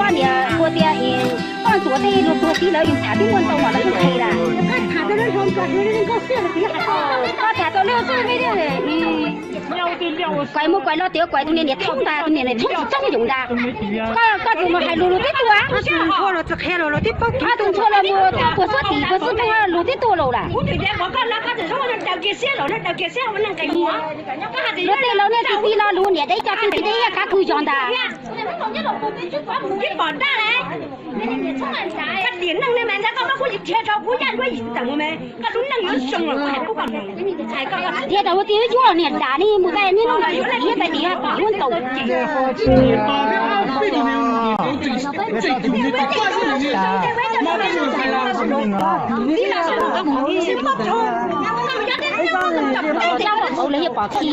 Niam ua tias koj ntxuav tej luag tuag tib lawv yus tham tib muaj ntau mas lawv yeej qhia lawm. Koj tham tau lawv xwb, kuais mus kuais los tias kuais tus niam niam thoob ntag, tus niam niam thoob tsis txob yoov ntag. Koj, koj tus mus hais lus luag tib tug, tus ntxhua los mus puag xub tim puag xub ntuj luag tib tug lawm. Luag tej laus niag txiv txiv los luag niam dev cov txiv txiv deb yaj kab kws yog ntag. Thiab tau tias yuav yuav los niam dam ne mus tais niaj hnub no yuav tais tias pom lub ntaus. Pom tau lawv yog pom khi.